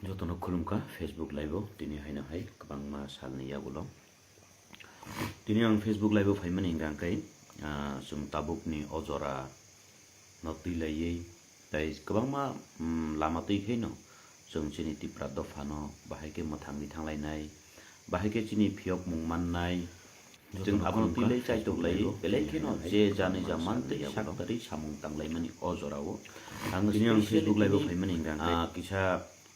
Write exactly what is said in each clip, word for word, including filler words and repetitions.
Jotono khulumkha Facebook live-o, tini haino hai kwbangma salni yagulo. Tini ang Facebook live-o phaimani hwnkha khe, ah, chwng tabukni o jora no twi laiwi, tai kwbangma, mm, lama twi khaino chwng chini Tipra dophano bahai khe mwthangwi thanglainai, bahai khe chini phiyokmung mannai, chwng abono twi lai chaitok lai, belai kheno je janwi ja mantwi sak tarwi samung tanglaimani o jorao. Ang tini ang special Facebook live-o tini, phaimani hwnkha khe, ah, kisa,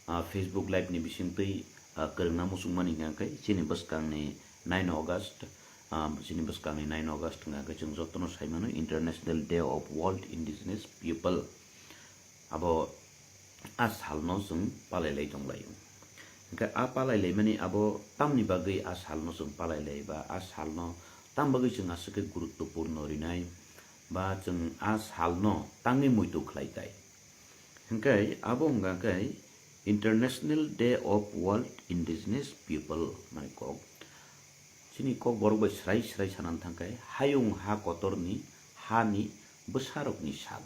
ah, Facebook live-ni bisingtwi, ah, kwrwngna muchungmani hwnkha khe chini bwskangni nine August, ah, chini bwskangni nine August hwnkha khe chwng jotono sai mano International Day of World Indigenous People. Abo a salno chwng palai lai tong lai. Hwnkhe a palai laimani abo tamni bagwi a salno chwng palai lai ba a salno tam bagwi chwng aswk khe guruttopurno rinai ba chwng a salno tangwi muitu khlai tai. Hwnkhe abo wngkha khe International Day of World Indigenous People hwnmani kok. Chini kok borok bai srai srai sanani thangkhe hayung ha kotorni hani bwsarokni sal.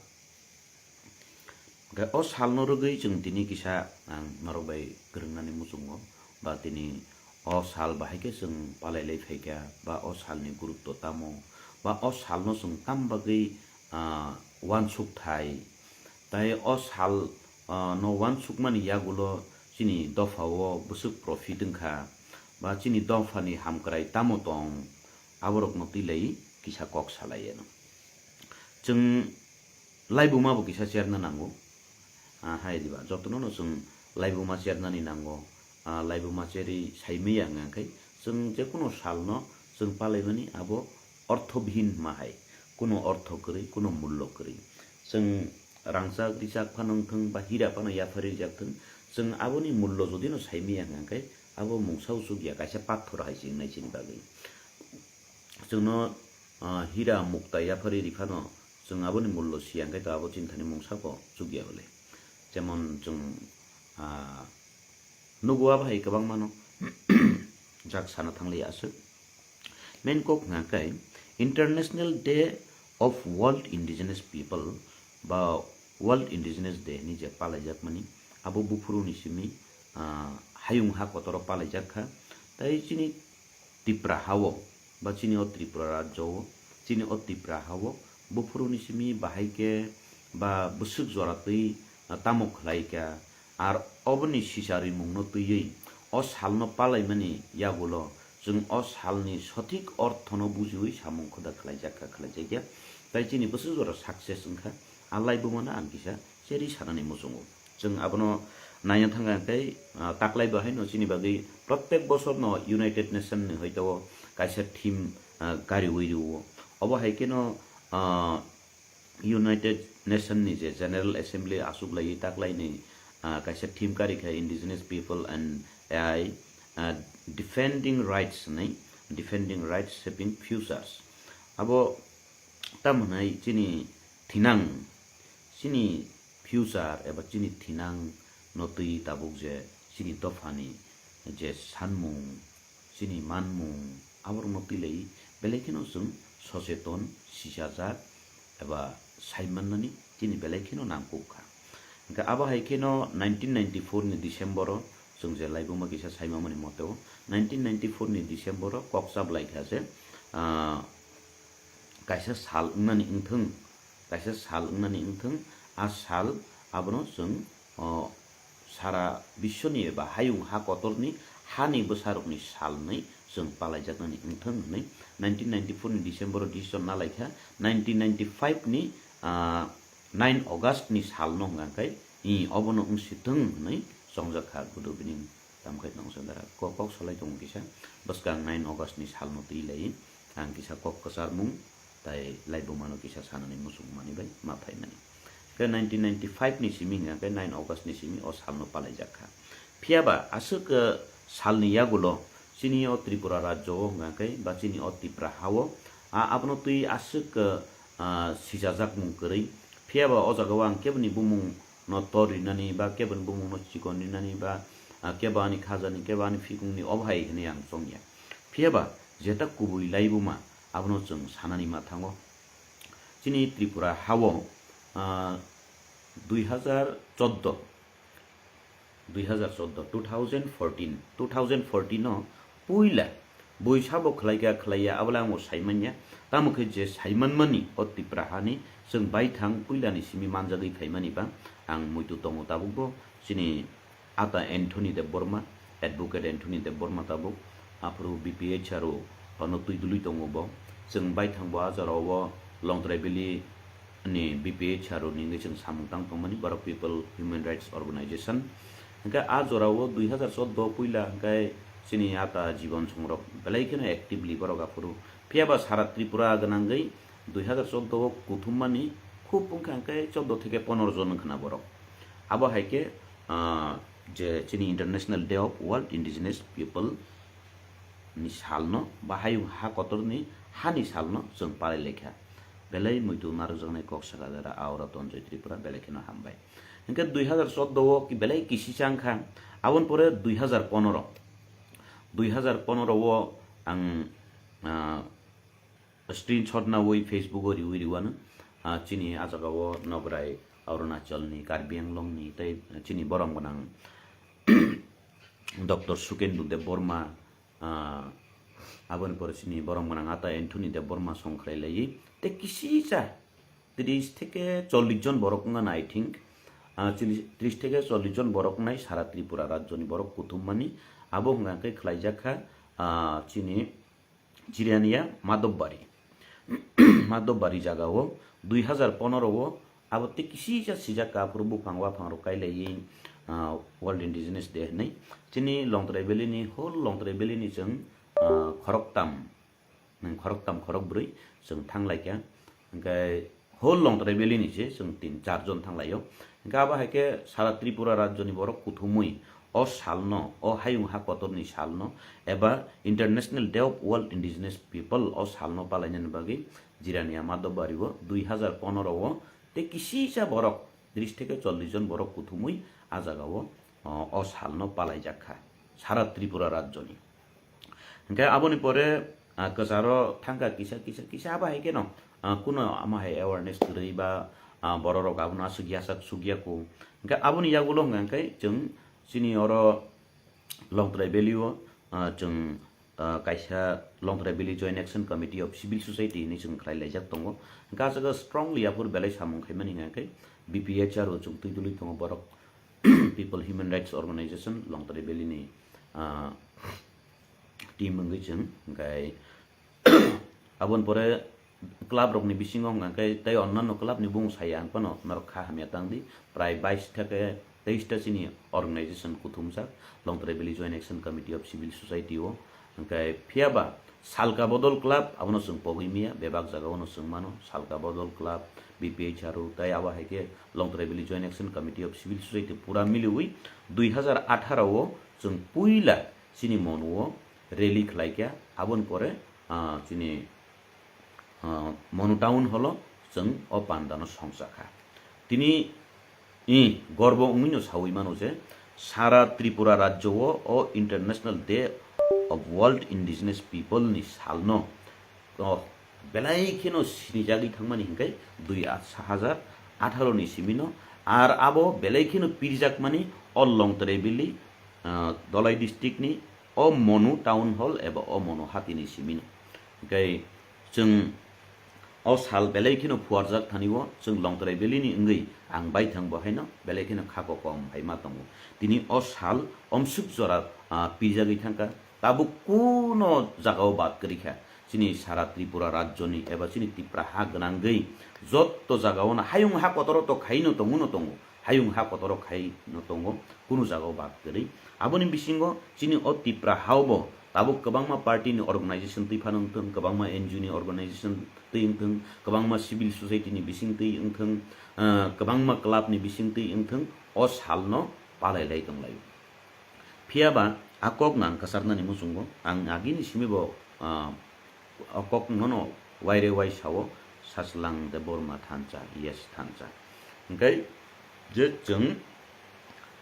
Hwnkhe o salno rwgwi chwng tini kisa ang norok bai kwrwngnani muchungo ba tini o sal bahai khe chwng palai lai phaikha ba o salni gurutto tamo ba o salno chwng tam bagwi, ah, uansuk thai. Tai o sal, ah, no uansukmani yagulo chini dophao bwswk profit wngkha ba chini dophani hamkrai tamo tong, aborokno twi lai kisa kok salai ano. Chwng laibuma bo kisa cherna nango. Ah, hai diba, jotono no chwng laibuma chernani nango. Ah, laibuma cherwi saimaya hwnka khe chwng jekunu salno chwng palaimani abo orthobihin hwnma hai, kuno ortho kwrwi, kuno mullo kwrwi. Chwng rangchak rijak phano wngthwng ba hira phano yapharwi rijak thwng, chwng aboni mullo jodi no saimaya hwnka khe abo mungsa o chukya, kaisa pathor hai se wngnai chini bagwi. Chwngno, ah, hira mukta yapharwi rwi phano chwng aboni mullo siya hwnkhe to abo chini thani mungsa bo chukya bole. Jemon chwng, ah, nugo abo hai kwbangmano jak sana thanglai aswk. Main kok hwnka khe International Day of World Indigenous People ba World Indigenous Day hinwi je palaijakmani, abo buphuruni simi, ah, hayung ha kotoro palaijak kha. Tai chini Tipra ha-o, ba chini o Tripura rajyo-o, chini o Tipra ha-o, buphuruni simi bahai khe ba bwswk jora twi, ah, tamo khlai kha, ar oboni sisa rimungno twiwi o salno palaimani yagulo chwng o salni sothik orthono bujiwi samung khoda khlaijak kha, khlaijakya, tai chini bwswk jora success wngkha, a laibumano ang kisa cherwi sanani muchungo. Chwng abono naina thangkha hwnkhe, ah, taklai bo haino chini bagwi protek bosorno United Nation ni hoito kaisa theme, ah, kariwi rwo. Obo hai kheno, ah, United Nation ni je General Assembly achuk laiwi taklaini, ah, kaisa theme karikha Indigenous People and A I, ah, Defending Rights hinwi, Defending Rights Shaping Futures. Abo tamo hwnwi chini thinang, chini future eba chini thinang no twi tabuk je chini dophani je sanmung, chini manmung, aborokno twi lai belai kheno chwng socheton, sisajak eba saimannani chini belai kheno nangkuk kha. Hwnkhe abo hai kheno nineteen ninety-four ni December o chwng je laibuma kisa saimamani mote o, nineteen ninety-four ni December o kok chablai kha je, ah, kaisa sal wngnani wngthwng, kaisa sal wngnani wngthwng, a sal abono chwng, o, sara biswni eba hayung ha kotorni hani bwsarokni sal hwnwi chwng palaijaknani wngthwng hwnwi nineteen ninety-four ni December o decision nalaikha. Nineteen ninety-five ni, ah, nine August ni salno hwnkha khe, i, obono wngsithwng hwnwi chongjak kha gudu bining. Tamo khe tongsa dara kok, kok salai tongo kisa, bwskang nine August ni salno twi lai ang kisa kok kwcharmung tai laibumano kisa sanani muchungmani bai ma phaimani. Khe nineteen ninety-five ni simi hwnkha khe nine August ni simi o salno palaijak kha. Phiya ba aswk, eh, salni yagulo chini o Tripura rajyo o hwnkha khe ba chini o Tipra ha-o, a, abono twi aswk, eh, ah, sijajakmung kwrwi. Phiya ba o jagao ang keboni bumung no tor rinani ba keboni bumungno chikon rinani ba, ah, kebo ani khajani, kebo ani phikungni obo hai hwnwi ang chongya. Phiya ba jeta kubui laibuma abono chwng sanani ma thango. Chini Tripura ha-o, ah, dui hazar chordo, Dui hazar chordo, two thousand fourteen, two thousand fourteen o puila buisa bo khlaikha khlaiya, abole ang bo saimanya. Tamo khe je saimanmani o Tipra hani chwng baithang puilani simi manjagwi phaimani ba ang muitu tongo tabukbo chini ata Anthony Debbarma, Advocate Anthony Debbarma tabuk, aphuru B P H R o ano twi dului tongo bo. Chwng baithang bo a jora o Longtrai Valley ni B P H R o ni wngwi chwng samung tang tongmani, borok People Human Rights Organization. Hwnkhe a jora o dui hazar chordo puila hwnkhe chini ata Jiban Songrok belai kheno actively borok aphuru. Phiya ba sara Tripura gwnangwi dui hazar chordo o kuthum mani khub wngkha hwnkhe chordo theke ponoro jon wngkha na borok. Abo hai khe, ah, je chini International Day of World Indigenous People ni salno ba hayung ha kotorni hani salno chwng palai laikha. Belai muitu narwkjaknai kok saka jara Aura Tonjoi Tripura belai kheno hambai. Hwnkhe dui hazar chordo o ki belai kisi chang kha, aboni pore dui hazar ponoro, dui hazar ponoro o ang, ah, screenshot nawi Facebook o riwi riwano, ah, chini a jaga o Nograi, Arunachal ni, Karbi Anglong ni tei chini borom gwnang Doctor Sukendu Debbarma, ah, aboni pore chini borom gwnang ata Anthony Debbarma song khlai laiwi tei kisicha tris theke chollish jon borok wngkha na, I think. Ah, chini tris theke chollish jon borok wngnai sara Tripura rajyoni borok kuthum mani. Abo hwnka khe khlaijak kha, ah, chini Jirania Madhobari. Madhobari jaga o dui hazar ponoro o abo tei kisicha sijak kha, aphuru buphang waphang rok kailaiwi, ah, World Indigenous Day hinwi. Chini Longtrai Valley ni, whole Longtrai Valley ni chwng, ah, khoroktam, hmm, khoroktam khorokbrwi chwng thanglaikha. Hwnkhe whole Longtrai Valley ni se chwng tin char jon thanglaio. Hwnkhe abo hai khe sara Tripura rajyoni borok kuthumwi o salno, o hayung ha kotorni salno eba International Day of World Indigenous People o salno palainani bagwi Jirania Madhobari o dui hazar ponoro o tei kisicha borok tris theke chollish jon borok kuthumwi a jaga o, o, o salno palaijak kha sara Tripura rajyoni. Hwnkhe aboni pore, ah, kwcharo thangkha kisa, kisa, kisa abo hai kheno, ah, kuno ama hai awareness kwrwi ba, ah, bororok abono aswk yasak sukya ku. Hwnkhe aboni yagulo hwnkha khe chwng chini oro Longtrai Valley o, ah, chwng, ah, kaisa Longtrai Valley Joint Action Committee of Civil Society hinwi chwng khlai laijak tongo. Hwnkhe aswk strongly aphuru belai samung khaimani hwnkha khe B P H R o chwng twi dului tongo borok People Human Rights Organization Longtrai Valley ni, ah, team wngwi chwng, hwnkhe aboni pore club rokni bisingo hwnkha khe tei onnanno club ni bung saya ang phano norok kha hamya tang di, prai bais theke teis ta chini organization kuthumjak Longtrai Valley Joint Action Committee of Civil Society o, hwnkhe phiya ba Salka Bodol Club abono chwng pogwi miya, bebak jaga o no chwng mano, Salka Bodol Club, B P H R o tei abo hai khe Longtrai Valley Joint Action Committee of Civil Society pura miliwi dui hazar atharo o chwng puila chini Monu o rally khlai kha, aboni pore, ah, chini, ah, Monu Town Hall o chwng o panda no songcha kha. Tini, i, gorbo wngwi no sawi mano je sara Tripura rajyo o, o International Day of World Indigenous People ni salno, oh, belai kheno sinijagwi thangmani hwnkhe dui hazar atharo ni simino, ar abo belai kheno pirjakmani o Longtrai Valley, ah, Dholai district ni o Monu Town Hall eba o Monu hati ni simino. Hwnkhe chwng o sal belai kheno phuarjak thani o chwng Longtrai Valley ni wngwi ang baithang bo haino belai kheno kha kokom hai ma tongo. Tini o sal omsuk jora, ah, pirjagwi thangkha. Tabuk kuno jaga o bad kwrwi kha. Chini sara Tripura rajyo ni eba chini Tipra ha gwnangwi jotto jaga o no hayung ha kotor o to khaino tongo no tongo. Hayung ha kotor o khaino tongo, kuno jaga o bad kwrwi. Aboni bisingo chini o Tipra ha o bo tabuk kwbangma party ni organization twi phano wngthwng, kwbangma N G O ni organization twi wngthwng, kwbangma civil society ni bising twi wngthwng, ah, kwbangma club ni bising twi wngthwng, o sal no palai lai tong lai o. Phiya ba a kok no ang kwchar nani muchungo, ang agini simi bo, ah, o kok no no waire wai sao, Sachwlang Debbarma thansa, yes thansa. Hwnkhe je chwng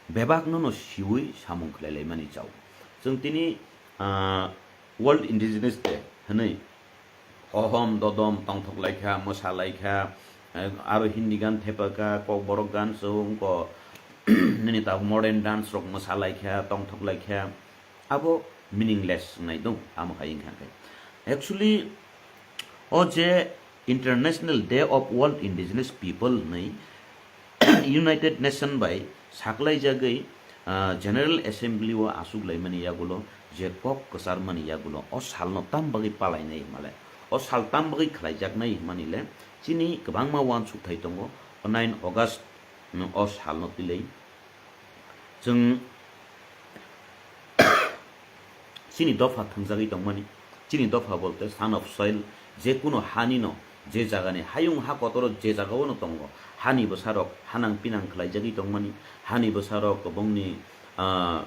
bebak no no siwi samung khlai lai mani chao. Chwng tini, ah, World Indigenous Day hwnwi hohom dodom tongthok lai kha, mwsa lai kha, eh, aro Hindi gan thepa kha, kokborok gan chwng ko nini tabuk modern dance rok mwsa lai kha, tongthok lai kha, abo meaningless wngnai do, amo hai wngkha khe. Actually, o je International Day of World Indigenous People hwnwi United Nation bai saklaijagwi, ah, General Assembly o aswk laimani yagulo je kok kwcharmani yagulo o salno tam bagwi palainai hwnmale, o sal tam bagwi khlaijaknai hwnmani le chini kwbangma uansukthai tongo. O nine August, mm, o salno twilai chwng chini dopha thwngjagwi tongmani, chini dopha bolte son of soil, je kuno hani no, je jagani hayung ha kotoro je jagao no tongo, hani bwsarok hanang pinang khlaijagwi tongmani, hani bwsarok kwbangni, ah,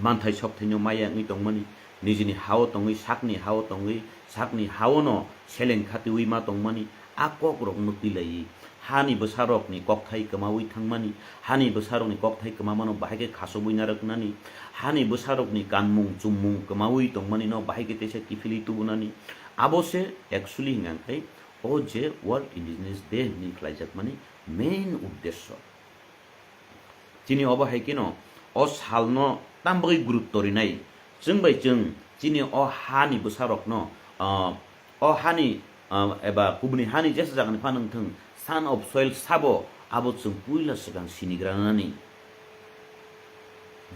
manthai sokthai no maya wngwi tongmani, nijini hao tongwi, sakni hao tongwi, sakni hao no seleng khatiwi ma tongmani, a kok rok no twilaiwi, hani bwsarokni kokthai kwmawi thangmani, hani bwsarokni kokthai kwmamano bahai khe khasogwi narwknani, hani bwsarokni kanmung chummung kwmawi tongmani no bahai khe teisa kiphilwi tubunani. Abo se actually hwnka khe o je World Indigenous Day hwnwi khlaijakmani main uddesyo. Chini obo hai kheno o salno tam bagwi gurutto rinai. Chwng bai chwng chini o hani bwsarokno, ah, o hani, ah, eba kubuni hani jesa jagani phano wngthwng, son of soil sabo abo chwng puila swkang sinigranani.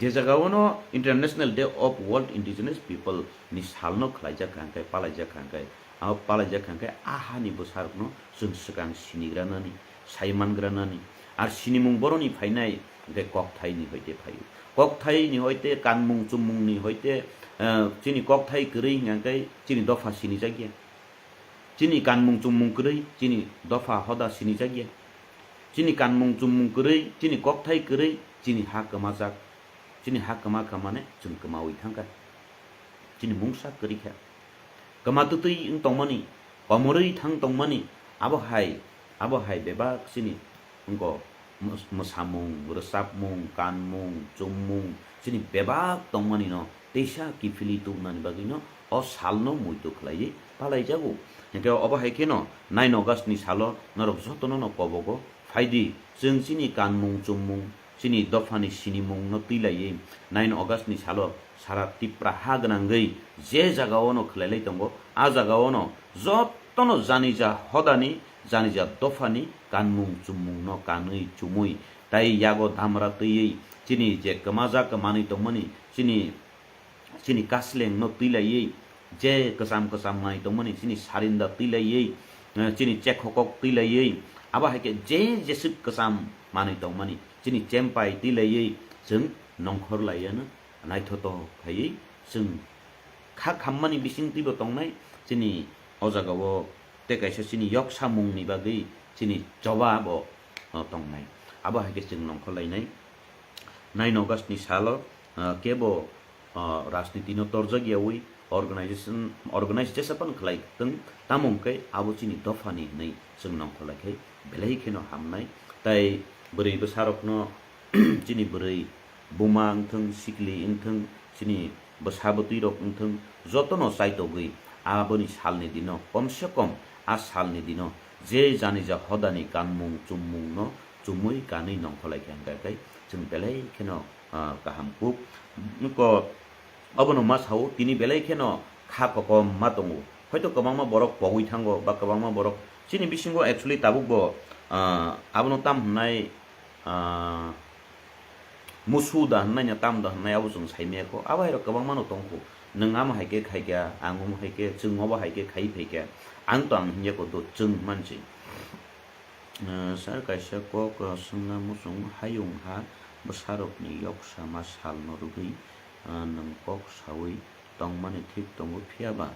Je jagao no International Day of World Indigenous People ni salno khlaijak kha hwnkhe, palaijak kha hwnkhe, abo palaijak kha hwnkhe a hani bwsarokno chwng swkang sinigranani, saimangranani. Ar sinimung boroni phainai hwnkhe kokthaini hoite phaio. Kokthaini hoite, kanmung chummungni hoite, eh, chini kokthai kwrwi hwnkhe chini dopha sinijakya. Chini kanmung chummung kwrwi chini dopha hoda sinijakya. Chini kanmung chummung kwrwi, chini kokthai kwrwi chini ha kwmajak. Chini ha kwma kha mane chwng kwmawi thangkha. Chini mungsa kwrwi kha. Kwma twtwi wng tongmani, komorwi thang tongmani, abo hai, abo hai bebak chini wngkha mws-, mwsamung, rwchapmung, kanmung, chummung, chini bebak tongmani no teisa kiphilwi tubunani bagwi no o salno muitu khlaiwi palaijago. Hwnkhe obo hai kheno nine August ni salo norok jotono no kobogo phaidi, chwng chini kanmung chummung, chini dophani sinimung no twilaiwi nine August ni salo sara Tipra ha gwnangwi je jagao no khwlailai tongo, a jagao no jotono janija hodani, janija dophani kanmung chummung no kanwi chumui tai yago damra twiwi chini je kwmajak manwi tongmani, chini chini kasleng no twilaiwi, je kwcham kwcham manwi tongmani, chini sarinda twilaiwi, eh, chini chekhokok twilaiwi, abo hai khe je jeswk kwcham manwi tongmani, chini chempai twilaiwi chwng nongkhor laiya no naithotok khaiwi chwng kha khammani bising twibo tongnai, chini o jagao tei kaisa chini yoksa mungni bagwi chini choba bo, o, tongnai. Abo hai khe chwng nongkhor lainai. Nine August ni salo, ah, kebo, ah, rajniti no torjak yawi organization, organize jesa pan khlai tong, tamo hwnkhe abo chini dophani hwnwi chwng nongkhor lai khai belai kheno hamnai. Tai bwrwi bwsarokno chini bwrwi buma wngthwng, sikli wngthwng, chini bwsa bwtwi rok wngthwng, jotono chaitogwi aboni salni dino, komse kom a salni dino je janija hodani kanmung chummungno chumui kanwi nongkholai khe hwnkha khe chwng belai kheno, ah, kaham kuk. Nukho, obono ma sao, tini belai kheno kha kokom ma tongo. Hoito kwbangma borok pogwi thango, ba kwbangma borok chini bisingo actually tabukbo, ah, abono tam hwnai, ah, musu da hwnai na tam da hwnai abo chwng sai maya kho. Abo hai rok kwbangma no tong kho. Nwng amo hai khe khai kha, ang omo hai khe, chwng obo hai khe khai phai kha. Ang to ang hinya kho do chwng mansi. Ah, sir kaisa kok, ah, swngna muchung hayung ha bwsarokni yoksa ma salno rwgwi, ah, nwng kok saui tongmani thik tongo, phiya ba,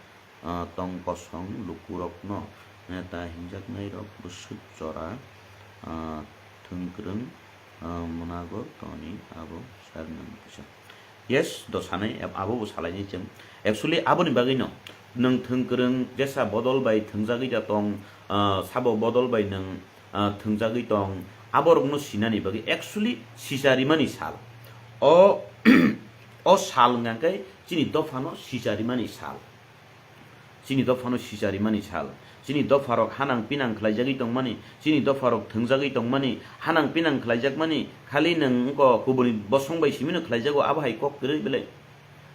ah, tong kosong lukurokno neta hinjaknairok bwswk jora, ah, thwngkwrwng, ah, mwnago toni abo sir nwng kisa. Yes, do sanai, ab-, abo bo salainai chwng. Actually, aboni bagwino nwng thwngkwrwng jesa bodol bai thwngjagwi da tong, ah, sabo bodol bai nwng, ah, thwngjagwi tong, aborokno sinani bagwi actually sicharimani sal. O, o sal hwnkha khe chini dophano sicharimani sal. Chini dophano sicharimani sal. Chini dopharok hanang pinang khlaijagwi tongmani, chini dopharok thwngjagwi tongmani, hanang pinang khlaijakmani, khali nwng wngkha kubuni bosong bai simino khlaijago, abo hai kok kwrwi belai.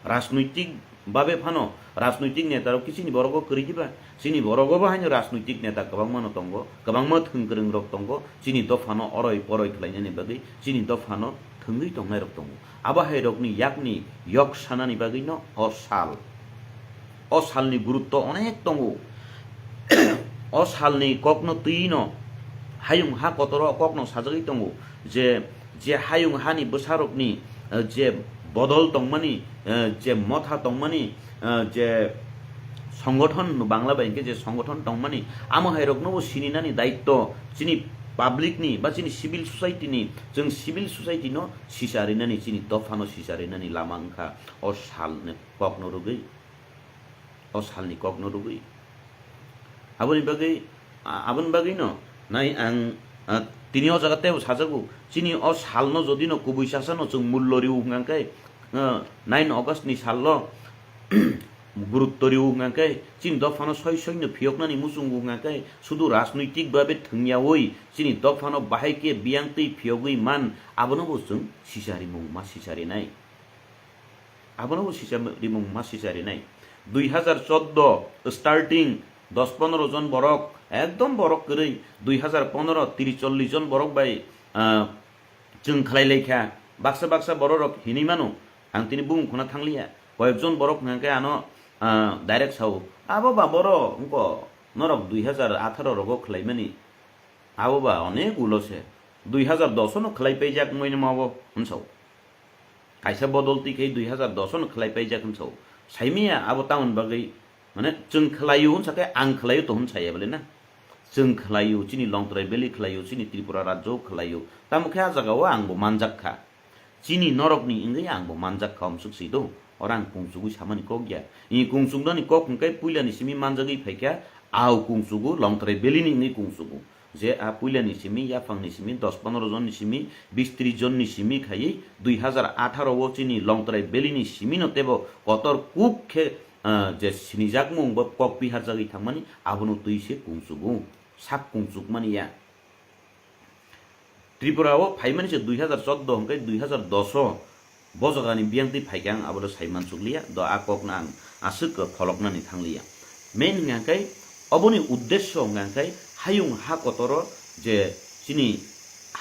Rajnoitik babe phano, rajnoitik netarok khe chini borogo kwrwi diba? Chini borogo bo haino rajnoitik neta kwbangmano tongo, kwbangma thwng kwrwngrok tongo, chini dophano oroi poroi khlainani bagwi, chini dophano thwngwi tongnairok tongo. Abo hairokni yakni yok sanani bagwino o sal. O salni gurutto onek tongo. O salni kokno twino hayung ha kotoro kokno sajagwi tongo je, je hayung hani bwsarokni, eh, je bodol tongmani, eh, je motha tongmani, eh, je songothon, Bangla bai hwnkhe je songothon tongmani, amo hairoknobo sininani daitto chini public ni ba chini civil society ni, chwng civil society no sicharinani, chini dophano sicharinani lama wngkha o salni kokno rwgwi, o salni kokno rwgwi. Aboni bagwi, a-, aboni bagwino nai ang, a, tini o jaga teibo sajago, chini o salno jodino kubui sasano chwng mullo rw hwnkha khe, a, nine August ni salno gurutto rw hwnkha khe, chini dophano soi soino phiyoknani muchungo hwnkha khe, sudu rajnoitik babe thwngyawi chini dophano bahai khe biyang twi phiyogwi man, abono bo chwng sicharimung ma sicharinai. Abono bo sisa rimung ma sisa rinai. Dui hazar chordo starting dos pondro jon borok, ekdom borok kwrwi, dui hazar pondro tris chollis jon borok bai, ah, chwng khlai lai kha. Baksa baksa borok rok hinwi mano, ang tini bumung khuna thangliya. Koyek jon borok hwnkha khe ano, ah, direct sao, "Abo ba boro wngko norok dui hazar atharo rogo khlaimani, abo ba onek ulo se, dui hazar dos no khlai paijak wngmani ma bo," hwn sao. Kaisa bodol twi khe dui hazar dos no khlai paijak hwn sao. Saimaya abo tamoni bagwi, mane, chwng khlaio hwn sakhe ang khlaio to hwn saya bole na. Chwng khlaio, chini Longtrai Valley khlaio, chini Tripura rajyo khlaio. Tamo khe a jagao ang bo manjak kha. Chini norokni wngwi ang bo manjak kha, omsuk si do. Oro ang kungsugwi samani kok ya. I kungsuknani kok hwnkhe puilani simi manjagwi phaikha, au kungsugo, Longtrai Valley ni wngwi kungsugo. Je a puilani simi, yaphangni simi, dos pondro jonni simi, bis tris jonni simi khaiwi, dui hazar atharo o chini Longtrai Valley ni simi no teibo kotor kuk khe, ah, je sinijakmung bo kok piharjagwi thangmani, abono twi se kungsugo, sak kungsukmani ya. Tripura o phaimani se dui hazar chordo hwnkhe dui hazar dos o bo jagani biyang twi phaikhe ang abono sai mansukliya, do a kokno ang aswk pholoknani thangliya. Main hwnkha khe oboni uddesyo hwnkha khe hayung ha kotoro je chini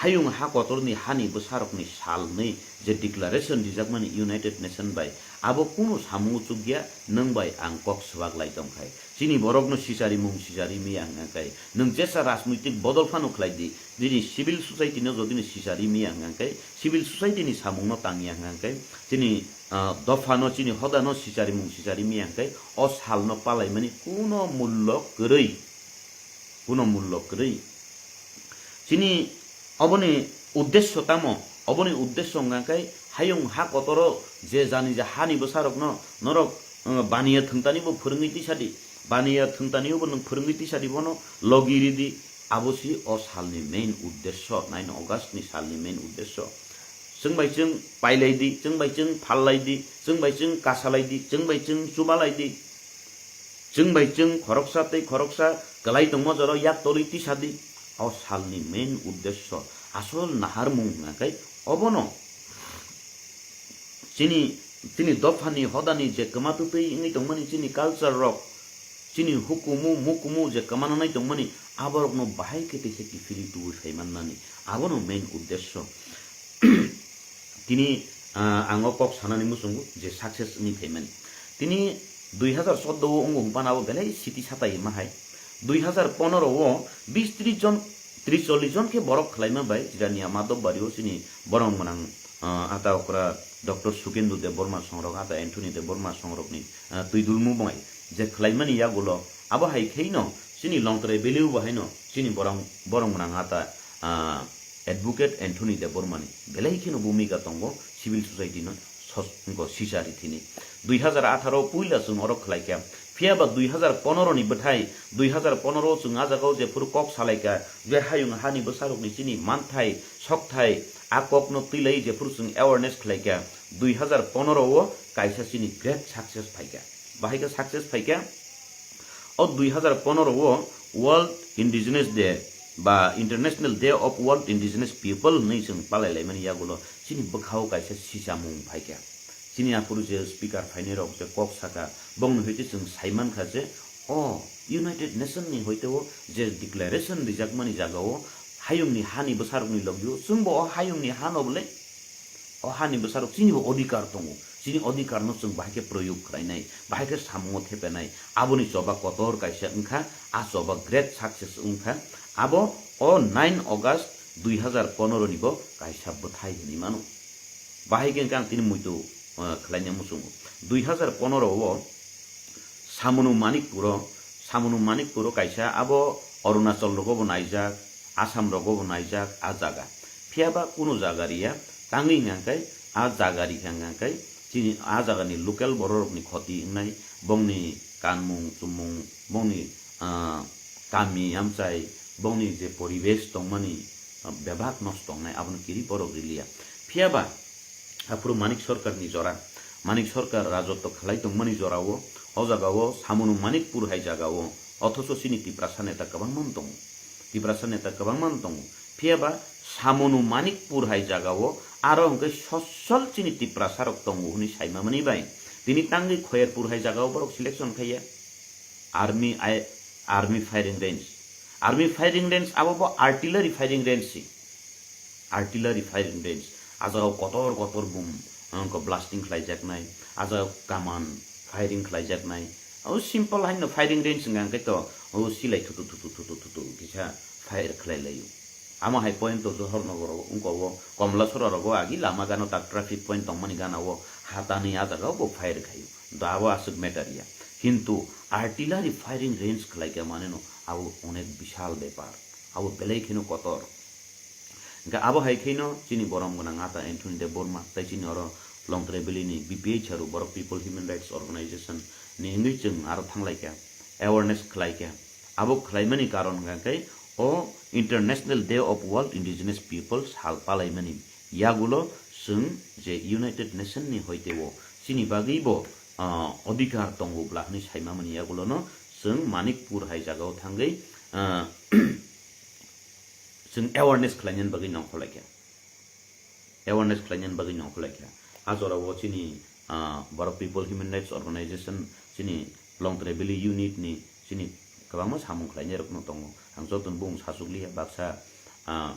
hayung ha kotorni hani bwsarokni sal hwnwi je declaration rijakmani United Nation bai, abo kunu samungo chukya, nwng bai ang kok swbak lai tongkhai. Chini borokno sicharimung sichari miya hwnkha khe, nwng jesa rajnoitik bodol phano khlai di, chini civil society no jodi no sichari miya hwnkha khe, civil society ni samung no tangya hwnkha khe, chini, ah, dopha no, chini hoda no sicharimung sichari miya hwnkha khe, o sal no palaimani kuno mullo kwrwi, kuno mullo kwrwi. Chini oboni uddesyo tamo? Oboni uddesyo hwnkha khe hayung ha kotoro je jani je hani bwsarokno norok, uh, baniya thwngtani bo phwrwngwi tisa di, baniya thwngtani bo nwng phwrwngwi tisa di, bono logi ridi, abo si o salni main uddesyo, nine August ni salni main uddesyo. Chwng bai chwng pailai di, chwng bai chwng phallai di, chwng bai chwng kasalai di, chwng bai chwng chubalai di. Chwng bai chwng khoroksa tei khoroksa kwlai tongma jora yak tolwi tisa di. O salni main uddesyo, asol naharmung hwnkha khe obono. Chini, chini dophani hodani je kwma twtwi wngwi tongmani chini culture rok, chini hukumu mukumu je kwma nanai tongmani, aborokno bahai khe teisa kiphilwi tubui phai mannani, abono main uddesyo. Tini, ah, ang o kok sanani muchungo je success wngwi phaimani. Tini dui hazar chordo o wngo hwnphano abo belai siti satai ma hai. Dui hazar pondro o bis tris jon, tris chollis jon khe borok khlaima bai Jirania Madhobari o chini borok mwnang, ah, ata okra Doctor Sukendu Debbarma songrok, ata Anthony Debbarma songrokni, ah, twidulmu bai je khlaimani yagulo abo hai kheino chini Longtrai Valley o bo haino chini borok, borok mwnang ata, ah, Advocate Anthony Debbarmani belai kheno bhumika tongo civil society no sos-, wngkha sichari thini. Dui hazar atharo puila chwng oro khlaikha. Phiya ba dui hazar pondro ni bwthai, dui hazar pondro o chwng a jagao jephuru kok salaikha, je hayung hani bwsarokni chini manthai, sokthai, a kokno twilai jephuru chwng awareness khlaikha, dui hazar pondro o kaisa chini great success phaikha. Bahai khe success phaikha? O dui hazar pondro o World Indigenous Day ba International Day of World Indigenous People hwnwi chwng palai laimani yagulo chini bwkhao kaisa sisamung phaikha. Chini aphuru je speaker phainai rok je kok saka, bongni hoite chwng saimankha je o United Nation ni hoite o je declaration rijakmani jagao hayungni hani bwsarokni logio chwngbo o hayungni hano bwle O hani bwsarok chini bo odhikar tongo. Chini odhikar no chwng bahai khe proyog khlainai, bahai khe samungo thepenai. Aboni choba kotor kaisa wngkha, a choba great success wngkha. Abo o nine August dui hazar pondro ni bo kaisa bwthai hinwi mano. Bahai khe ang tini muitu, uh, khlaina muchungo. Dui hazar pondro o Samunu Manikpuro, Samunu Manikpuro kaisa abo Arunachal rogo bo naijak, Assam rogo bo naijak a jaga. Phiyaba kunu jaga riya, tangwi hwnka khe a jaga rikha hwnka khe chini a jagani local bororokni khoti wngnai, bongni kanmung chumung, bongni, ah, kami amchai, bongni je poribesh tongmani, ah, bebak nosto wngnai, abono kiri borok riliya. Phiyaba aphuru Manik Sarkarni jora, Manik Sarkar rajotwo khlai tongmani jorao, o jagao Samunu Manikpur hai jagao, othocho chini Tiprasa neta kwbangma tongo. Tiprasa neta kwbangma tongo. Phiyaba Samunu Manikpur hai jagao aro hwnkhe sosol chini Tiprasa rok tongo hwnwi saimamani bai. Tini tangwi Khoyerpur hai jagao borok selection khaiya. Army, I, Army firing range. Army firing range abo bo artillery firing range si. Artillery firing range. A jagao kotor kotor bum, wngkha blasting khlaijaknai. A jagao kaman firing khlaijaknai. O simple haino firing range wngkha hwnkhe to, o silai thutu thutu thutu thutu kisa fire khlai laio. Amo hai point to Johor Nogor rogo, wngkha o Komlasora rogo agi lama gana tak traffic point tongmani gana o hatani a jagao bo fire khaio. Da bo aswk matter ya. Kintu artillery firing range khlai kha maneno abo onek bishal bepar. Abo belai kheno kotor. Hingke abo hai kheno chini borom gwnang ata Anthony Debbarma tei chini oro Longtrai Valley ni B P H R o borok People Human Rights Organization ni hingwi chwng aro thanglai kha, awareness khlai kha. Abo khlaimani karon hingka khe o International Day of World Indigenous People sal palaimani yagulo chwng je United Nation ni hoite o chini bagwi bo, ah, odhikar tongo bla hwnwi saimamani yagulono chwng Manikpur hai jagao thangwi, ah, chwng awareness khlainani bagwi nongkhorlai kha. Awareness khlainani bagwi nongkhorlai kha. A jorao chini, ah, Borok People Human Rights Organization, chini Longtrai Valley Unit ni chini kwbangma samung khlainai rokno tongo. Ang jotono bumung sachukliya, baksa, ah,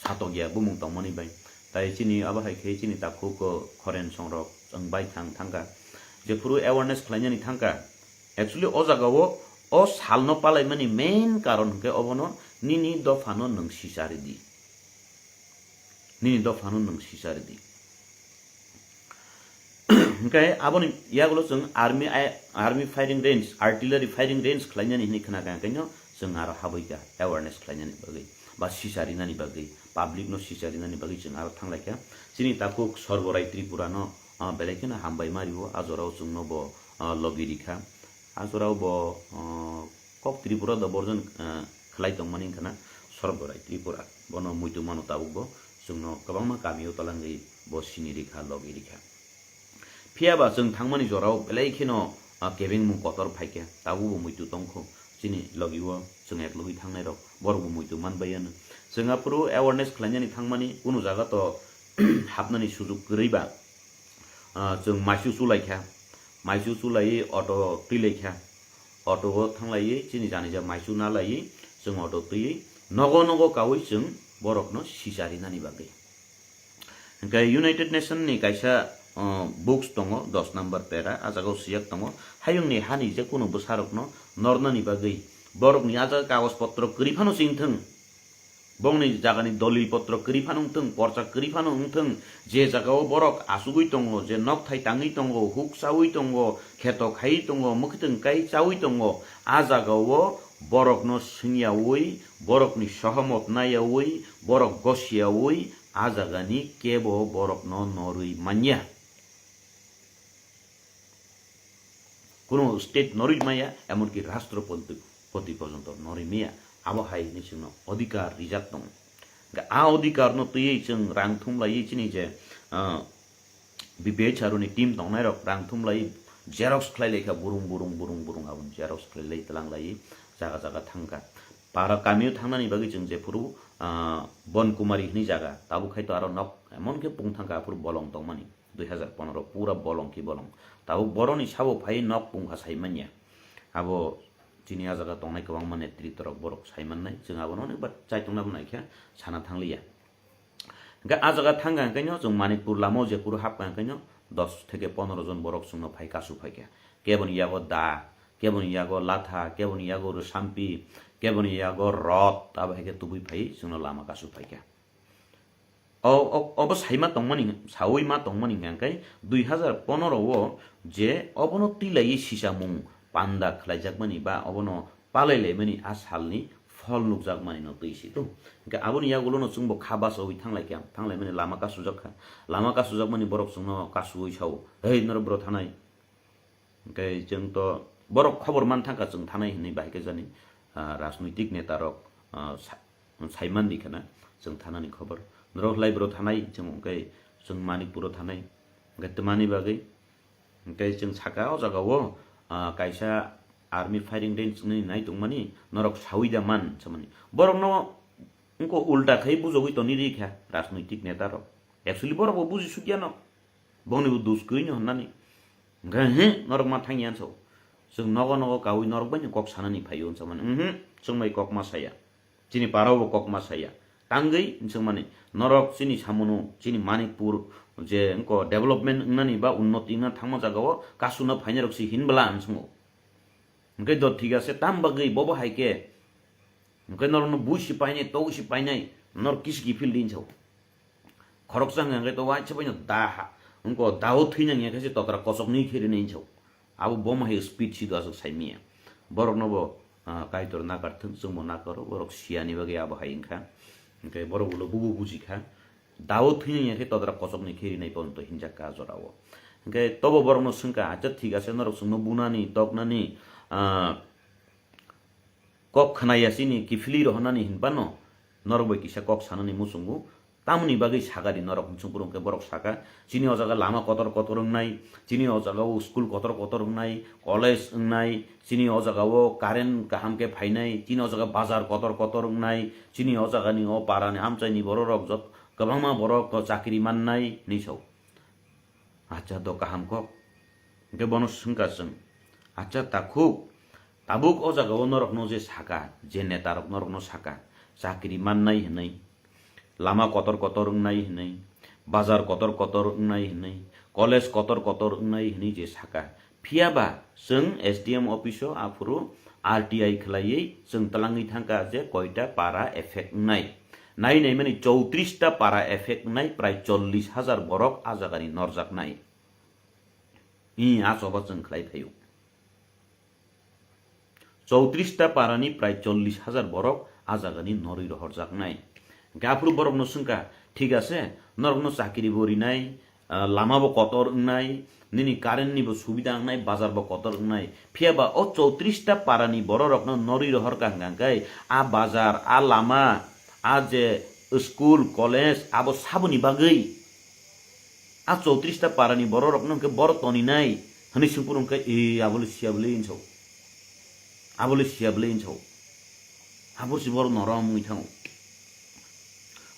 satokya bumung tongmani bai. Tai chini abo hai khe chini takhuk, o, Khoren songrok chwng bai thang thangkha. Jephuru awareness khlainani thangkha, actually o jagao o salno palaimani main karon hwnkhe obono nini dophano nwng sisari di. Nini dophano nwng sisari di. Hingke aboni yagulo chwng army, army firing range, artillery firing range khlainani hinwi khna kha, hingke no chwng aro habwi kha, awareness khlainani bagwi, ba sicharinani bagwi, public no sicharinani bagwi chwng aro thanglai kha. Chini takhuk Sorborai Tripura no, ah, belai kheno hambai ma rio, a jorao chwngno bo, ah, logi rikha. A jorao bo, ah, kok Tripura do borjon, ah, khlai tongmani wngkha na Sorborai Tripura. Bono muitu mano tabuk bo, chwngno kwbangma kamio talangwi bo sini rikha, logi rikha. Phiya ba chwng thangmani jorao belai kheno, ah, kebengmung kotor phaikha, tabukbo muitu tongkho. Chini logio chwng eklogwi thangnairok, borokbo muitu manbaiya no. Chwng aphuru awareness khlainani thangmani, kunu jaga to hapnani sujuk kwrwi ba, ah, chwng maisu chulaikha. Maisu chulaiwi auto twilaikha. Auto o thanglaiwi chini janija maisu nalaiwi chwng auto twiwi nogo nogo kaui chwng borokno sicharinani bagwi. Hingke United Nation ni kaisa, uh, books tongo, dos number para, a jaga o sijak tongo, hayungni hani je kunu bwsarokno nornani bagwi, borokni a jaga kagoj potro kwrwi phano chengthwng, bongni jagani dolil potro kwrwi phano wngthwng, porcha kwrwi phano wngthwng, je jaga o borok achugwi tongo, je nokthai tangwi tongo, huk chaui tongo, kheto khaiwi tongo, mwkhwtwng kai chaui tongo, a jaga o borokno swngyaui, borokni sohomot naiyaui, borok gosiyaui, a jagani kebo borokno norwi manya. Kunu state norwi maya, emonki rashtrapoti, poti porjonto norwi maya, abo hai hinwi chwngno odhikar rijak tongo. Hingke a odhikarno twiwi chwng rang thumlaiwi chini je, ah, B P H R ni team tongnairok rang thumlaiwi Xerox khlai laikha burung burung burung burung, aboni xerox khlai lai tlang lai jaga jaga thangkha. Para kamio thangnani bagwi chwng jephuru, ah, Bonkumari hwnwi jaga, tabuk khai to aro nok emon khe pung thangkha, aphuru bolong tongmani, dui hazar pondro pura bolong ki bolong. Tabuk boroni sabo phai nok pungkha sai manya. Abo chini a jaga tongnai kwbangma netrito rok borok sai mannai, chwng abono onek bar chaitung nabo naikha, sana thangliya. Hingke a jaga thangkha hingke no chwng Manikpur lama o jephuru hapkha hingke no dos theke pondro jon borok chwngno phai kasu phaikha. Keboni yago da, keboni yago latha, keboni yago rwsampi, keboni yago rot, abo hai khe tubui phai chwngno lama kasu phaikha. O, o, obo saima tongmani, saui ma tongmani hingke dui hazar pondro o je obono tilaiwi sisamung panda khlaijakmani ba obono palai laimani a salni phol nukjakmani no twi si tung. Hingke aboni yagulo no chwngbo kha bachaui thanglai kha, thanglaimani lama kasujak kha. Lama kasujakmani borok chwngno kasuui sao, "Hei, norok bro thanai." Hingke chwng to borok khobor man thangkha chwng thanai hinwi, bahai khe jani, ah, rajnoitik neta rok, ah, sa-, saiman di khana chwng thanani khobor. Norok lai bro thanai, chwng hingke chwng Manikpuro thanai. Hingke twmani bagwi Hingke chwng saka o jaga o, ah, kaisa army firing range wngwi nai tongmani, norok saui da man samani. Borokno wngkha ulta khai bujogwi toni ri kha rajnoitik neta rok. Actually borok bo buji suk ya no. Bongni bo dus kwrwi no hwnani. Hingke, "He, norok ma thang ya," so. Chwng nogo nogo kaui norok bai no kok sanani phai o, hwnsa mani. "Mhm, chwng bai kok ma saya." Chini para bo kok ma saya. Tangwi, hwnsa mani, norok chini samono, chini Manipur je wngko development wngnani ba unnoti wngna thangma jaga o kasuna phainai rok si hinbla, hwnsa o. Hingke do thik ase, tam bagwi bobo hai khe, hingke norokno bui si painai, togwi si painai, norok kisi kiphil di, hwnsa o. Khoroksa hwnka hwnkhe to waisa bai no da ha, wngko dao thwina hwnkhe se totra kochoknwi khe rinai hinsa o. Abo bomo hai speed si do aswk sai manya. Borokno bo, ah, Kaitor nakar thung, chwngbo nakaro, borok siyani bagwi abo hai wngkha. Hwnkhe borok ulo bubo buji kha. Dao thwina hwnkhe totra kochoknwi khe rinai ponto hinjak kha jorao. Hwnkhe tobo borokno swngkha, "Acha thik ase, norok chwngno bunani, toknani, ah, kok khna ya chini kiphilwi rohornani hinphano norok bai kisa kok sanani muchungo, tamoni bagwi sakadi norok?" Hwnwi chwng phuru hwnkhe borok sakha, "Chini o jaga lama kotor kotor wngnai, chini o jaga o school kotor kotor wngnai, college wngnai, chini o jaga o current kaham khe phainai, chini o jaga bazar kotor kotor wngnai, chini o jaga ni o para ni amchai ni borok rok jot kwbangma borok chakri mannai," hinwi sao. Acha do kaham kok. Hingke bono swngkha chwng, "Acha takhuk, tabuk o jaga o norokno je saka, je neta rok norokno saka, chakri mannai hinwi, lama kotor kotor wngnai hinwi, bazar kotor kotor wngnai hinwi, college kotor kotor wngnai hinwi je saka, phiya ba chwng S D M office o aphuru R T I khlaiwi chwng twlangwi thangkha je koita para effect wngnai. Nai naimani chowtris ta para effect wngnai, prai chollish hajar borok a jagani norjaknai. I a choba chwng khlai phaio. Chowtris ta parani prai chollish hajar borok a jagani norwi rohorjaknai. Hingke aphuru borokno swngkha, "Thik ase, norokno chakri bo rinai, ah, lama bo kotor wngnai, nini current ni bo subida wngnai, bazar bo kotor wngnai. Phiya ba o chowtris ta parani bororokno norwi rohorkha hwnkha hwnkhe a bazar, a lama, a je school, college, abo saboni bagwi a chowtris ta parani bororokno hwnkhe boro toninai," hwnwi swng phuru hwnkhe, "E, abole siya bole," hinsa o. "Abole siya bole," hinsa o. Abo se borok norom wngwi thango.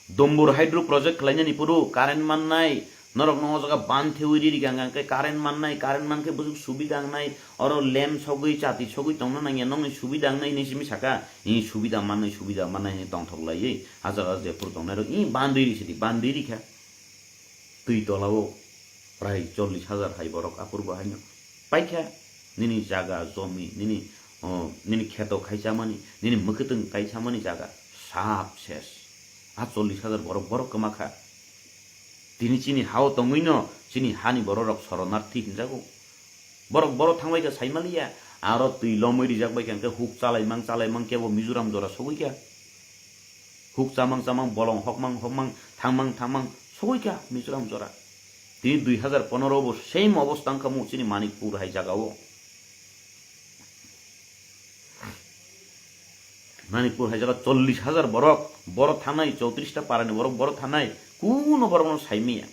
Dombur hydro project khlainani phuru current mannai, norokno o jaga ban thewi riri ganga khe current mannai, current mankhe bwswk subida wngnai, oro lem sogwi, chati sogwi tongna nangya, nokni subida wngnai hinwi simi saka, i subida mannai, subida mannai hinwi tongthok laiwi, a jaga jephuru tongnairok i ban riri sidi, ban riri kha. Twi tola o prai chollish hajar hai borok aphuru bo haino paikha. Nini jaga, jomi, nini, o, nini kheto khai chamani, nini mwkhwtwng kai chamani jaga sap ses. A chollish hajar borok, borok kwma kha. Tini chini ha-o tongwino chini hani bororok soronarthi hinjago. Borok boro thangbai kha saimaliya, aro twi lomwi rijak bai kha, hwnkhe huk chalaimang chalaimang kebo Mizoram jora sogwi kha. Huk chamang chamang, bolong hokmang hokmang, thangmang thangmang sogwi kha Mizoram jora. Tini dui hazar pondro bo same obostha wngkha mo chini Manikpur hai jaga o. Manikpur hai jaga chollish hajar borok, boro thanai, chowtris ta parani borok, boro thanai, kuno borokno saimaya.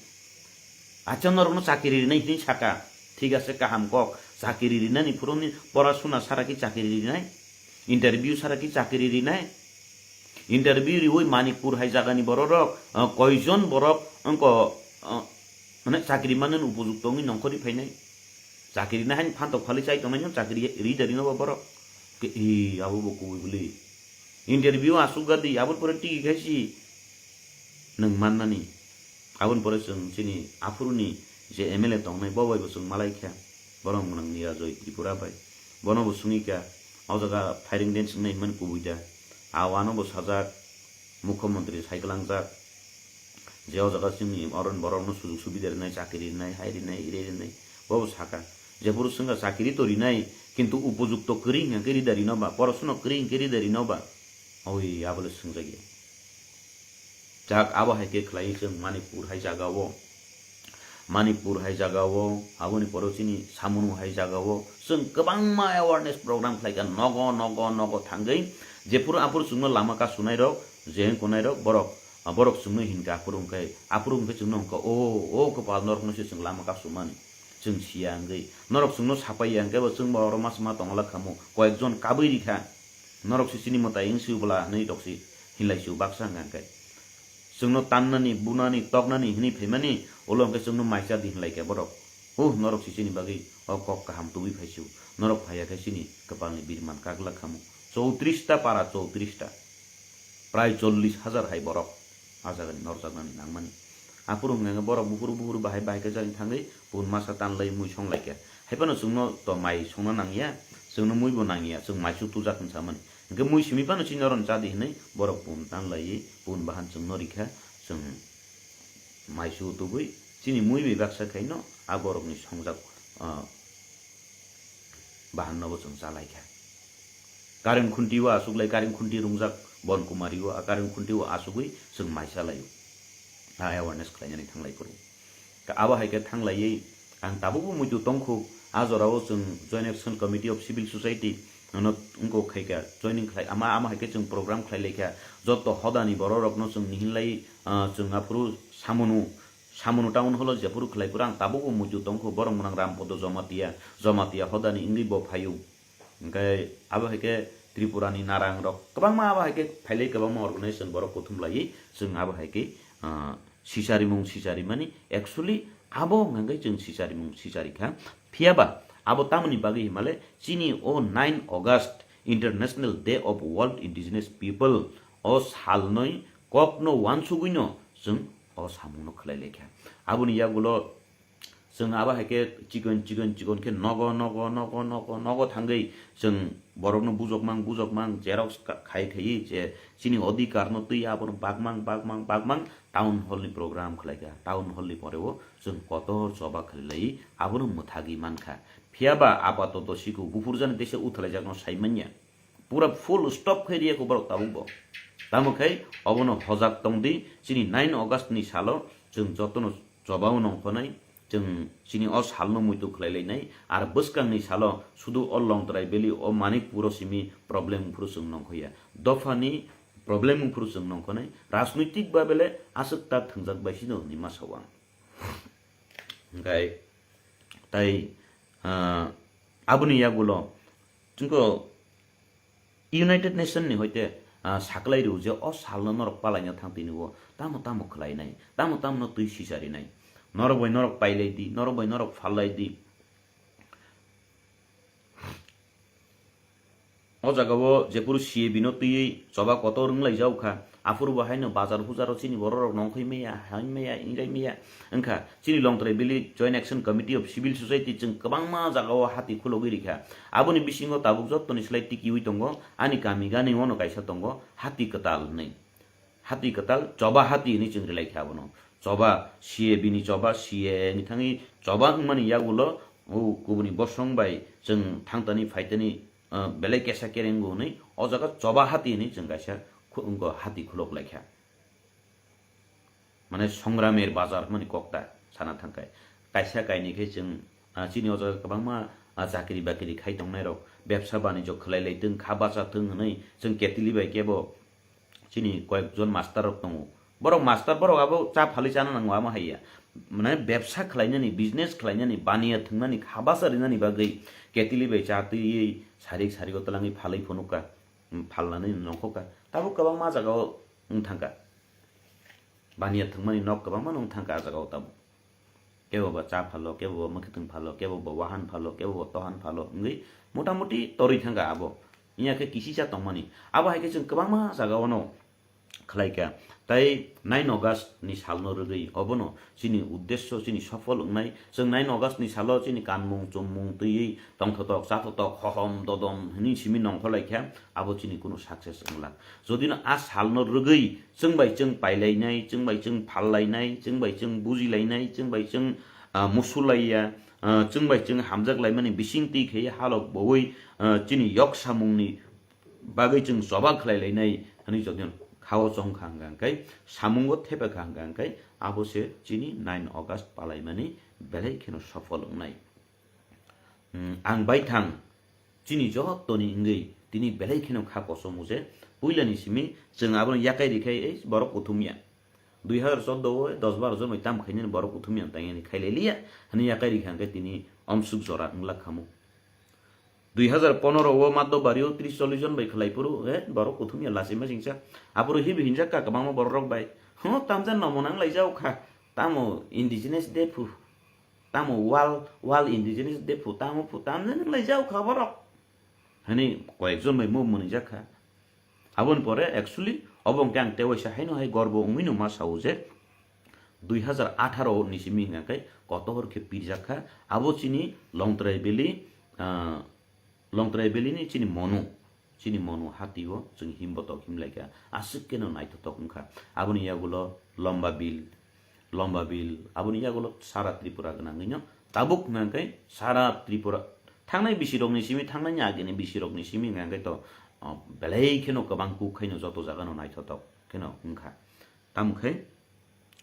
Acha norokno chakiri rinai hinwi saka. Thik ase, kaham kok. Chakiri rinani phuruni, porasuna sara ki chakiri rinai? Interview sara ki chakiri rinai? Interview riwi Manipur hai jagani bororok, ah, koijon borok wngko, ah, mane chakiri manani upojukto wngwi nongkhorwi phainai? Chakiri na haini phantok phali chai tongnai no chakiri ri da rino ba borok. Ke, i, abo bo kubui bwlwi. Interview asuk gadi, aboni pore tigi khaisi nwng mannani. Aboni pore chwng chini aphuruni je M L A tongnai, bo bai bo chwng malai kha. Borok mwnang Nirajoy Tripura bai. Bono bo swngwi kha, o jaga firing dance wngnai hwnmani kubui da. Awano bo sajak, mukhyamantri sai kwlangjak. Je o jaga chini oron borokno sujug subida rinai, chakiri rinai, hai rinai, ire rinai, bobo saka. Jephuru swngkha chakiri to rinai, kintu upojukto kwrwi hwnkhe rida rino ba, porosno kwrwi hwnkhe rida rino ba? Oi, abole swngjakya. Jak abo hai khe khlai chwng Manipur hai jaga o. Manipur hai jaga o, aboni poro chini Samunu hai jaga o, chwng kwbangma awareness program khlaikha, nogo, nogo, nogo thangwi. Jephuru aphuru chwngno lama kasunai rok, je wngkonai rok, borok, borok chwngno hinkha aphuru hwnkhe, aphuru hwnkhe chwngno hwnkha, "O, o kwpal norokno se chwng lama kasumani, chwng siya," hwngwi. Norok chwngno sapaiya hwnkhe bo chwngbo oro ma sma tongla khamu, koyekjon kabwi rikha. Norok se chini mwtai wng si bwla hwnwi rok se hinlai si baksa hwnkha hwnkhe. Chwngno tannani, bunani, toknani hwnwi phaimani, ulo hwnkhe chwngno maisa di hinlai khe borok. "Huh, norok se chini bagwi o kok kaham tubui phai si, norok phaiya khe chini kwpalni birman kagla khamu." Chowtris ta para, chowtris ta. Prai chollish hajar hai borok a jagani norjaknani nangmani. Aphuru hwnkhe borok buphuru buphuru bahai bahai khe jani thangwi bun masa tanlai mui songlai khe. Haiphano chwngno to mai songna nangya, chwngno mui bo nangya, chwng maisu tujak hwn samani. Hwnkhe mui simi phano chini noron cha di hwnwi borok bun tanlaiwi bun bahan chwngno rikha, chwng maisu tubui chini mui bai baksa khaino a borokni songjak, ah, bahanno bo chwng cha lai kha. Kareng khunti o aswk lai, kareng khunti rungjak Bon Kumari o, a kareng khunti o aswgwi chwng mai cha lai o. A awareness khlainani thang lai phuru. Ka abo hai khe thang laiwi ang tabukbo muitu tong khu, a jora o chwng Joint Action Committee of Civil Society no wngkok khai kha, joining khlai, ama, ama hai khe chwng program khlai lai kha. Joto hodani borok rokno chwng nihin lai, ah, chwng aphuru Samunu, Samunu town hall o jephuru khlai phuru ang tabukbo muitu tong khu, borok mwnang Rampodo Jamatia, Jamatia hodani wngwi bo phaio. Hwnkhe abo hai khe Tripura ni narang rok kwbangma abo hai khe phailai kwbangma organization borok kuthum laiwi chwng abo hai khe, ah, sicharimung sicharimani, actually abo hwnkhe chwng sicharimung sichari kha. Phiya ba abo tamoni bagwi himale chini o nine August International Day of World Indigenous People o salnwi kokno uansugwino chwng o samungno khlai lai kha. Aboni yagulo chwng abo hai khe chikon, chikon, chikon khe nogo, nogo, nogo, nogo, nogo thangwi chwng borokno bujokmang, bujokmang, xerox ka-, khai, khaiwi je chini odhikar no twi abono bakmang, bakmang, bakmang, town hall ni program khlai kha. Town hall ni pore o chwng kotor choba khlai lai abono mwthagwi man kha. Phiya ba apatoto siko buphurjani teisa uthalaijak no sai manya. Pura full stop khai riya kho borok tabuk bo. Tamo khai obono hojak tong di, chini nine August ni salo chwng jotono choba o nongkhonai, chwng chini o salno muitu khlai lainai, ar bwskang ni salo sudu o Longtrai Valley o Manikpur o simi problem phuru chwng nongkhoya. Dopha ni problem phuru chwng nongkhonai, rajnoitik ba bele aswk ta thwngjak bai sino hinwi ma sao ang. Hwnkhe tai, ah, aboni yagulo chwngkhe United Nation ni hoite, ah, saklai rw je o salno norok palaina thang tini o tamo tamo khlainai, tamo tamo no twi sicharinai. Norok bai norok pailai di, norok bai norok phalai di. O jaga o jephuru C A B no twiwi choba kotor wng lai jak kha, aphuru bo haino bazar hujar o chini borok rok nongkhoi maya, hai maya, wngrai maya wngkha. Chini Longtrai Valley Joint Action Committee of Civil Society chwng kwbangma jaga o hati khulogwi rikha. Aboni bisingo tabuk jottoni slai tikiwi tongo, ani kami gani ono kaisa tongo, hati kwtal hwnwi. Hati kwtal, choba hati hwnwi chwng rwlai kha abono. Choba, C A B ni choba, C A A ni thangwi choba wngmani yagulo, o kubuni bosong bai chwng thangtani phaitani, ah, belai kesa kereng bo hwnwi, o jaga choba hati hwnwi chwng kaisa khu-, wngkha hati khulok lai kha. Mane Songramer Bazar hwnmani kokta sana thangkhe. Kaisa kainwi khe chwng, ah, chini o jaga kwbangma, ah, chakri bakri khai tongnai rok, bebsa banijyo khlai lai thung, kha bacha thung hwnwi chwng ketili bai kebo chini koyekjon master rok tongo. Borok master, borok abo cha phalwi chana nango, amo haiya. mane bebsa khlainani, business khlainani, baniya thwngnani, khabasa rinani bagwi ketili bai cha twiwi sarik sarigo twlangwi phalwi phunukha, phalnani nongkhokha. Tabuk kwbangma jagao wng thangkha. Baniya thwngmani nok kwbangma wng thangkha ah jagao tabuk. Kebo ba cha phalo, kebo ba mwkhwtwng phalo, kebo ba wahan phalo, kebo ba tohan phalo wngwi motamuti torwi thangkha abo. Wngya khe kisisa tongmani. Abo hai khe chwng kwbangma jagao no khlaikha. Tai nine August ni salno rwgwi obono chini uddesyo chini sofol wngnai. Chwng nine August ni salo chini kanmung, chummung twiwi tongthotok, chathotok, hohom, dodom hwnwi simi nongkhorlaikha, abo chini kunu success wnglak. Jodino a salno rwgwi chwng bai chwng pailainai, chwng bai chwng phallainai, chwng bai chwng bujilainai, chwng bai chwng, ah, musulaiya, ah, chwng bai chwng hamjak laimani bising twi khe halok bowi, ah, chini yok samungni bagwi chwng choba khlai lainai hwnwi jodi khao chong kha hwnka hwnkhe, samungo thepa kha hwnka hwnkhe, abo se chini nine August palaimani belai kheno sofol wngnai. Hmm, ang baithang chini jotoni wngwi tini belai kheno kha kosom je puilani simi chwng abono yakai rikhai ei borok kuthumya. Dui hazar chordo o dos baro jon bai tam khainani borok kuthumya tangani khailai liya hwnwi yakai rikha hwnkhe tini omsuk jora wngla khamu. Dui hazar ponoro o Maddo Bario tris chollis jon bai khlai phuru, he, borok kuthumya lachima singsa. Aphuru hibi hinjak kha kwbangma borok rok bai. Huh, tamjani nomo nang lai jao kha. Tamo indigenous de phu. Tamo world, world indigenous de phu. Tamo phu, tamjani nang lai jao kha borok. Hani koyek jon bai mo mwnijak kha. Aboni pore actually obo hwnkhe ang tewaisa haino hai gorbo wngwino ma sao je dui hazar atharo ni simi hwnka khe kotor khe pirjak kha. Abo chini Longtrai Valley, ah, Longtrai Valley ni chini monu, chini monu hati o chwng himbotok himlai kha. Aswk kheno naithotok wngkha. Aboni yagulo Lomba Bill, Lomba Bill, aboni yagulo sara Tripura gwnangwino tabuk hwnka khe sara Tripura thangnai bisirokni simi, thangnai agini bisirokni simi hwnka khe to, oh, belai kheno kwbang kuk khaino joto jagano naithotok kheno wngkha. Tamo khe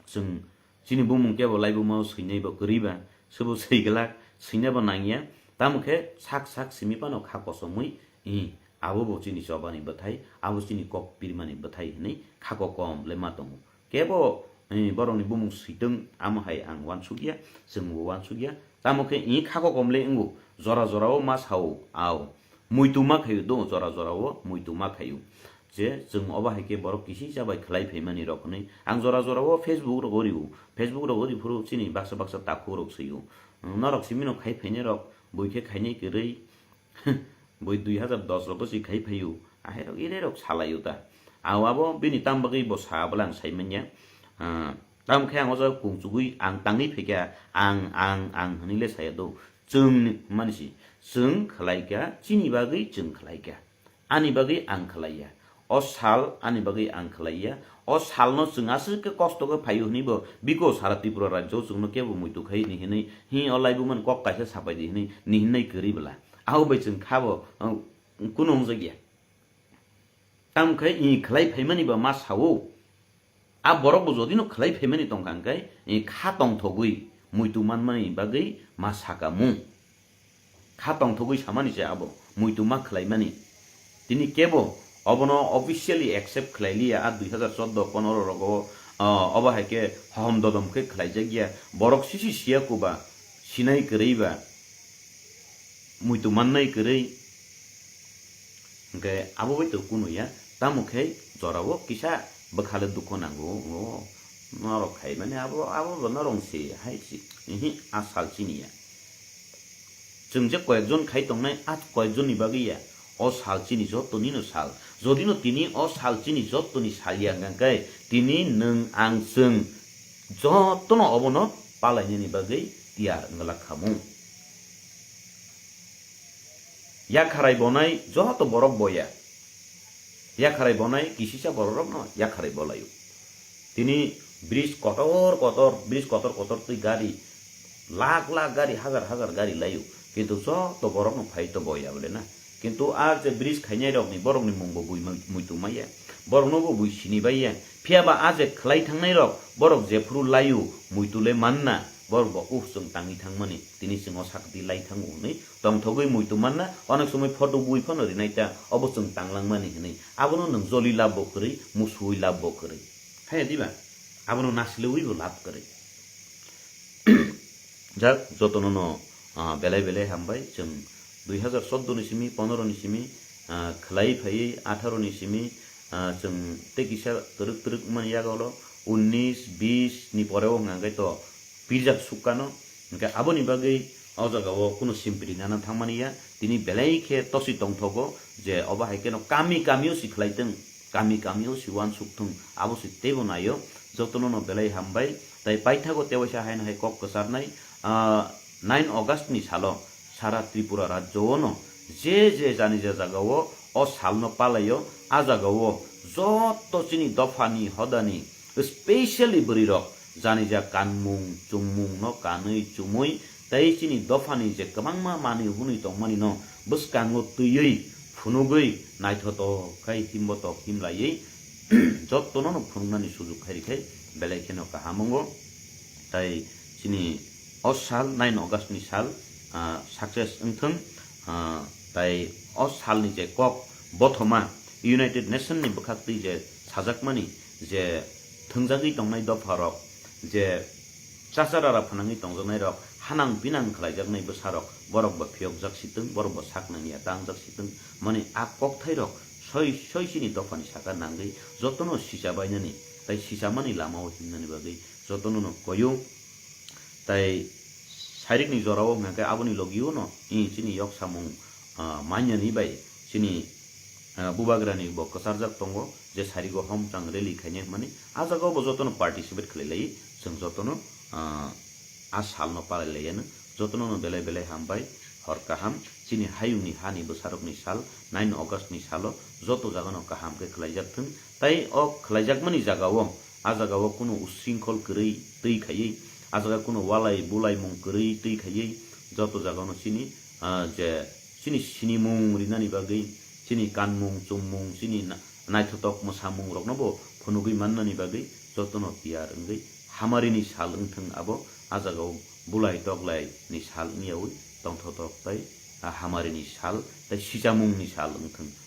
chwng chini bumung kebo laibuma o swinai bo kwrwi ba, swbo swi glak, swina bo nangya. Tamo khe sak sak simi phano kha kosomwi, i, abo bo chini chobani bwthai, abo chini kok pirmani bwthai hwnwi kha kokom le ma tongo. Kebo, eh, borokni bumung switwng, amo hai ang uansukya, chwngbo uansukya. Tamo khe i kha kokom le wngo, jora jora o ma sao, ao. Muitu ma khaio do, jora jora o muitu ma khaio. Je chwng obo hai khe borok kisi cha bai khlai phaimani rok hwnwi ang jora jora o Facebook rogo rio. Facebook rogo ri phuru chini baksa baksa takhuk rok swio. Norok simi no khai phainai rok, bui khe khainai kwrwi. Bui dui hazar dos rogo si khai phaio. Ahai rok ire rok salaio ta. Ao abo bini tam bagwi bo sa bwla ang sai manya. Ah, tam khe ang o jaga kungchugwi ang tangwi phaikha, ang, ang, ang hwnwi le saya do. Chwng ni hwnmani si. Chwng khlai kha, chini bagwi chwng khlai kha. Ani bagwi ang khlai ya. O sal ani bagwi ang khlai ya. O salno chwng aswk khe kosto khe phaio hwnwi bo biko sara Tripura rajyo o chwngno kebo muitu khai ni hwnwi, hi o laibumani kok kaisa sapai di hwnwi ni hwnwi kwrwi bwla. Abo bai chwng kha bo, uh, kunu wngjak ya. Tamo khe i khlai phaimani ba ma sao. A borok bo jodi no khlai phaimani tongkha hwnkhe, i kha tongthogwi muitu manmani bagwi ma saka mung. Kha tongthogwi samani se abo, muitu ma khlaimani. Tini kebo obono officially accept khlai liya, a dui hazar chordo ponoro rogo, ah, obo hai khe hohom dodom khe khlaijak ya. Borok sisi siya kuba, sinai kwrwi ba, muitu mannai kwrwi. Hwnkhe abo bai to kunu ya, tamo khe jorao kisa bwkhale dukho nango, o norok khai mani abo, abo bo norok se hai se, ihi, a sal chini ya. Chwng je koyekjon khai tongnai, a koyekjonni bagwi ya. O sal chini jottoni no sal. Jodi no tini o sal chini jottoni sal ya hwnkhe, tini nwng ang chwng jotono obono palainani bagwi tiyar wngla khamu. Yakharai bonai joto borok boya. Yakharai bonai kisisa bororokno yakharai bolaio. Tini bridge kotor kotor, bridge kotor kotor twi gari, lakh lakh gari, hazar hazar gari laio. Kintu joto borokno phai to boya bole na. Kintu a je bridge khainai rokni, borokni mungbo bui mui-, muitu maya. Borokno bo bui sini baiya. Phiya ba a je khlai thangnai rok, borok jephuru laio, muitu le manna, borok bo, "Uh, chwng tangwi thangmani, tini chwng o sakti lai thango," hwnwi tongthogwi muitu manna, onek somoi photo bui phano rinai ta, obo chwng tanglangmani hwnwi. Abono nwng joli lab bo kwrwi, musuwi lab bo kwrwi. Haya diba? Abono nasilwi bo lab kwrwi. Jak jotono no, ah, belai belai hambai. Chwng dui hazar chordo ni simi, pondro ni simi, ah, khlai phaiwi atharo ni simi, ah, chwng tei kisa twrwk twrwk wngmani yago ulo, unnis, bis ni pore o hwnka hwnkhe to pirjak sukkano. Hwnkhe aboni bagwi o jagao kunu simpri nana thangmani ya, tini belai khe tosi tongthogo je obo hai kheno kami kamio si khlai tong. Kami kamio si uansuk thung, abo si teibo naio. Jotono no belai hambai. Tai paithago tewaisa haino hai kok kwcharnai, ah, nine August ni salo sara Tripura rajyo no je je jani je jagao o salno palaio, a jagao joto chini dophani hodani, specially bwrwi rok jani ja kanmung chumung no kanwi chumui tai chini dophani je kwbangma manwi hwnwi tongmani no bwskango twiwi phunugwi naithotok khai himbotok himlaiwi jotono no phunuknani sujuk khai rikhe belai kheno kaham wngo. Tai chini o sal nine August ni sal, ah, success wngthung, ah, tai o salni je kok bothoma United Nation ni bwkhaktwi je sajakmani je thwngjagwi tongnai dopharok je chachara phanangwi tongjaknairok, hanang pinang khlaijaknai bwsarok, borok bo phiyokjak sitwng, borok bo sak nangya tangjak sitwng, mani a kokthairok soi soi chini dophani saka nangwi jotono sicha bainani tai sichamani lamao himnani bagwi jotono no koyung. Tai sairikni jorao hwnkha khe aboni logio no, i, chini yok samung, ah, manyani bai chini, ah, bubagrani bo kwcharjak tongo je sarigo homchang rally khainai hwnmani. A jagao bo jotono participate khlai lai, chwng jotono, ah, a salno palai lai yano. Jotono no belai belai hambai, hor kaham. Chini hayungni hani bwsarokni sal, nine August ni salo joto jagano kaham khe khlaijak thung. Tai o khlaijakmani jagao, a jagao kunu usringkhol kwrwi twi khaiwi, a jaga kunu walai bulai mung kwrwi twi khaiwi, joto jagano chini, ah, je chini sinimung rinani bagwi, chini kanmung, chummung, chini na-, naithotok mwsamung rokno bo phunugwi mannani bagwi jotono tiyar wngwi hamarini sal wngthung abo, a jagao bulai toklai ni sal wngyawi tongthotok tai, ah, hamarini sal tai sichamungni sal wngthung.